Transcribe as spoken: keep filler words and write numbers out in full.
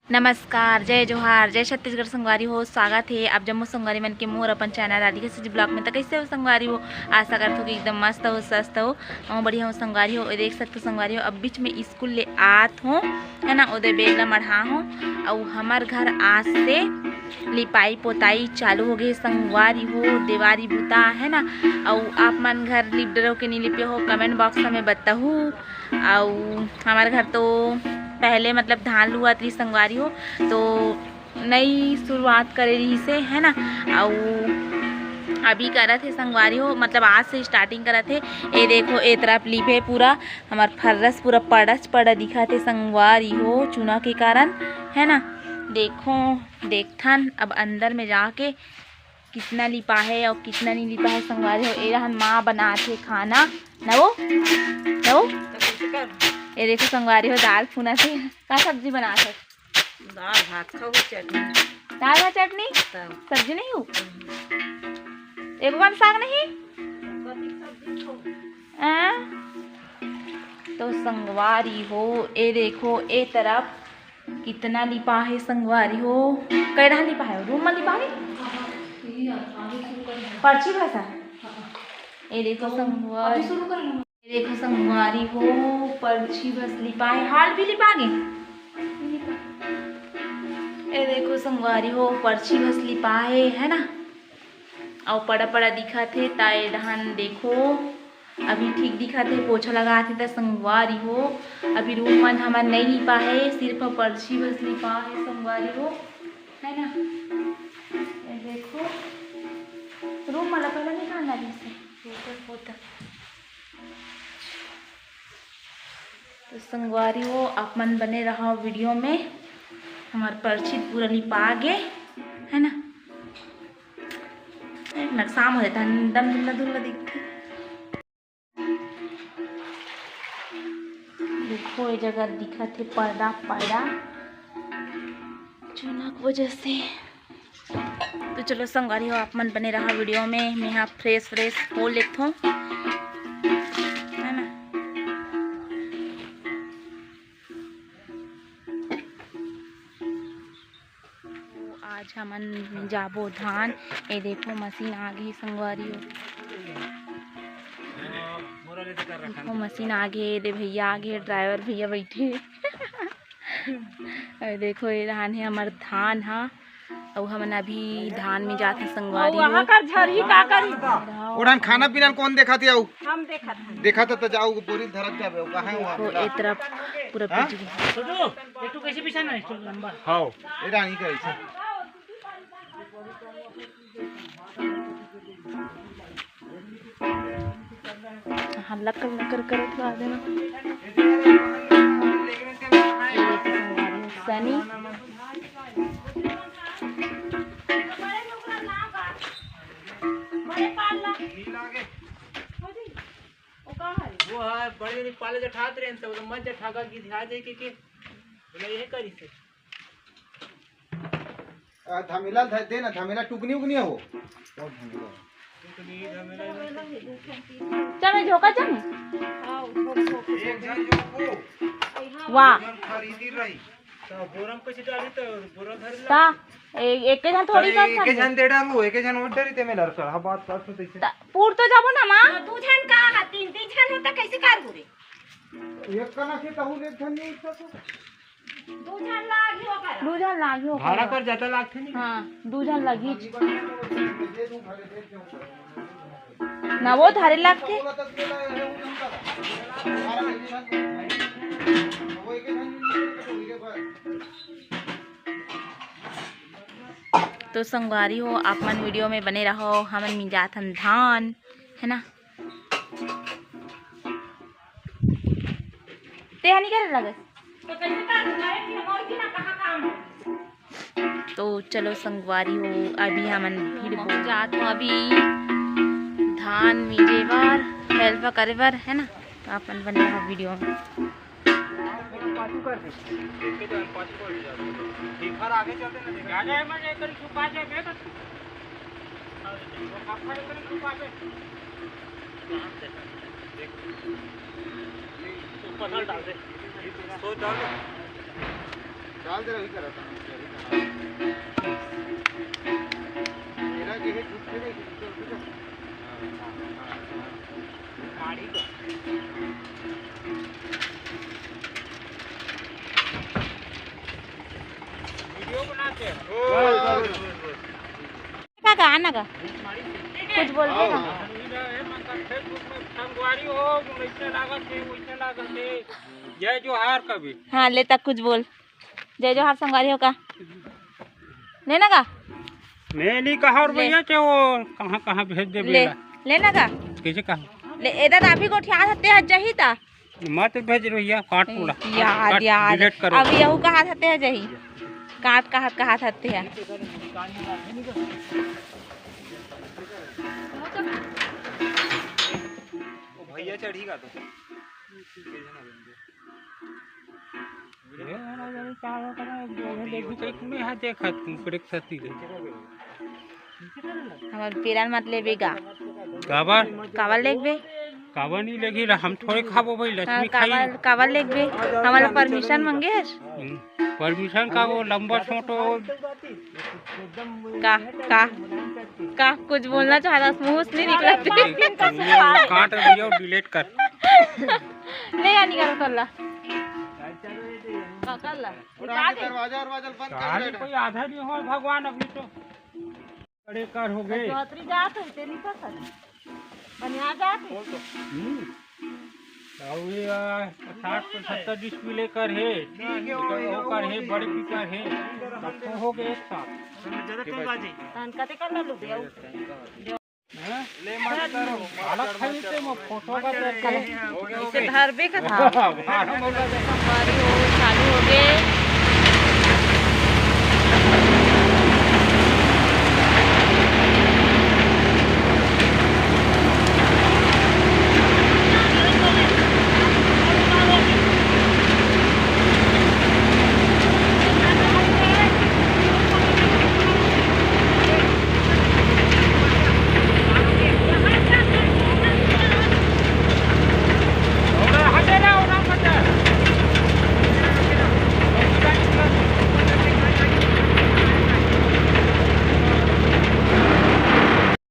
नमस्कार, जय जोहार, जय छत्तीसगढ़ संगवारी हो। स्वागत हे आप जम्मो संगवारी मन के मोर अपन चैनल राधिका सिंह ब्लॉग में। त कइसे हो संगवारी हो? आशा करत हो कि एकदम मस्त हो, स्वस्थ हो। हमहूँ बढ़िया हो संगवारी हो। ए देख सकत हो संगवारी हो, अब बीच में स्कूल ले आत हो, है ना, ओदे बेग ला मढ़ा हो। अउ हमर घर आज से लिपाई पोताई चालू हो गे संगवारी हो, देवारी बुता, है ना। अउ आप मन घर लिप डरो के नी लिपे हो, कमेंट बॉक्स में बताहू। अउ हमर घर तो पहले मतलब धान लुआत रही संगवारी हो, तो नई शुरुआत करे रही से, है ना। अउ अभी करत हे संगवारी हो, मतलब आज से स्टार्टिंग करत हे। ए देखो, ए तरफ लिपे पूरा, हमर फर्रस पूरा पड़च पड़ा दिखत हे संगवारी हो, चूना के कारण, है ना। देखो, देखथन अब अंदर में जाके कितना लिपा हे अउ कितना नहीं लिपा हे संगवारी हो। ए रहन माँ बनात हे खाना, ना वो, ना वो। ए देखो संगवारी हो, दाल फुनत हे। का सब्जी बनात हे? दाल भात खाऊ, चटनी। दाल भात चटनी? तब। सब्जी नहीं हो? हम्म। एगो कन साग नहीं? कथी सब्जी खाऊ? आ? तो संगवारी हो, ए देखो, ए तरफ कितना लिपा हे संगवारी हो। कै डहर लिपा हे? रूम में लिपा हे? परछी बस हे। ए देखो संगवारी, ए देखो संगवारी हो, परछी बस लिपा हे। हॉल भी लिपा गे। ए देखो संगवारी हो, परछी बस लिपा हे, है ना। अउ पड़ा पड़ा दिखत हे, त ए डहन देखो, अभी ठीक दिखत हे। पोछा लगात हे त संगवारी हो, अभी रूम मन हमर नई लिपा हे, सिर्फ परछी बस लिपा हे संगवारी हो, है ना। ए देखो, रूम वाला पहले निकालना जैसे पोता पोता। तो संगवारी हो, आप मन बने रहा वीडियो में। हमर परछी पूरा लिपा गे, है ना। एक नकसाम हो जाता है, एकदम धुंधला धुंधला दिखते। देखो, ये जगह दिखत हे पर्दा, पर्दा चूना के वजह से। तो चलो संगवारी हो, आप मन बने रहा वीडियो में, मैं हा फ्रेश फ्रेश हो लेथों, है ना। आज हमन जाबो धान। ए देखो मशीन आ गे संगवारी हो। देखो मशीन आ गे, ए दे भैया आ गे, ड्राइवर भैया बैठे। अउ देखो, ये रहन हे हमर धान हा, अउ हमन अभी धान में जात हन संगवारी हो। वहाँ कर झरही का करी? ओढ़न खाना पीना ल कौन देखत हे? अउ हम देखत हन। देखत त जाओ, बोरी धरत जाबे, अउ कहाँ हुआ देखो, बोला? ए तरफ पूरा हाँ? पीछे। छोटू, ये तू कैसे बिछाना है? छोटू लंबा। हाँ, ये रानी का ऐसा। हाँ, लकर लकर करत ला देना। सनी। वो है, बड़े दिन पाले जठात रहे, तो मत जठाका की ध्यान दे के, के बोला, यही करी से। आ, धमेला ल धर दे ना, धमेला टुकनी उकनी हो। चल, मैं झोंका चल। एक झन झोंको। वाह। एक झन खरीदी रही। तो बोरम कैसे डाली तो बोरा धर ला। ता, ए-, एके झन थोड़ी तो कर एके सकते। झन दे डालू, एके झन और डरी ते में लड़कर। हाँ, बात कर तो तैसे। ता, पूर तो जाबो ना, माँ। तो दू झन का, तीन, तीन झन हो तो कैसे कर पूरे? एक का ना के तहु ले झन नहीं सकते। दू झन लागी ओकर। दू झन लागी ओकर। भाड़ा कर जाता लागथे नहीं। हाँ, दू झन लागी। ना वो धारे लागथे। तो संगवारी हो, आप मन वीडियो में बने रहो, हमन मिंजाथन धान, है ना। तेहा नहीं करे लगस। तो कैसे कर दूंगा? एक दिन और की ना कहाँ काम है? तो चलो संगवारी हो, अभी हमन भीड़ बहुत जात हो अभी धान मिजे बर, हेल्प करे बर, है ना। तो अपन बने रहो वीडियो में। पाछू कर दे। देखे तो हम पाछू कर दे। आगे चलते ना, देखे। आगे मत एक करी छुपा दे, देख। ऊपर डाल दे। सोच डाल दे। डाल दे, अभी करा था। मेरा ये है, झूठ के नहीं, झूठ के नहीं। वीडियो बनाते हैं। काका, आना का? कुछ बोल दे ना। संगवारी हो, वैसे लागत है, वैसे लागत है। जय जोहार कवि। हाँ, ले तक कुछ बोल। जय जोहार संगवारी हो का? लेना का? मैं नहीं कहा और ले। भैया के वो कहाँ, कहाँ भेज दे ले, बेला। लेना का? कैसे कहा? ले, एदा तो अभी गोठिया हत्ते हत जही ता। मत भेज भैया, काट पूरा। याद, काट, याद। Delete करो। अब यहू कहा हत्ते है जही। काट कहा, कहा हत्ते है। वो भैया चढ़ी का तो। ये वाला जरी चारों तरफ जो है, देखो, एक में है, देखा तू, ब्रेक सती रे। हमर पेरन मत लेबे गा। काबर? काबर लेबे? काबर नहीं लेगी रे, हम थोड़े खाबो भाई, हाँ, लक्ष्मी खाई। काबर, काबर लेबे? हमला permission मांगे हस? हम्म, permission का वो लंबा छोटो। का, का, का कुछ बोलना चाहता, मुंह से नहीं निकला। काट दियो, delete कर। ले आ, निकाल कर ला। का कर ला? उठा के दरवाजा, दरवाजा बंद कर। कोई आधा नहीं हो भगवान, अभी तो बड़े कर हो गए। रात्रि जात है, तेरी पसंद। बनिया जात है। हम्म। और ये, आ, साठ से सत्तर डिस्प्ले कर है। ठीक है, वो कर है, बड़े की कर है। सबको हो गए एक साथ। तन कते कर लो बे। हाँ? ले मत करो। अलग खाली ते मो फोटो का तो खाली। इसे धरबे का था। बारह बोला था। संगवारी हो, चालू हो गए।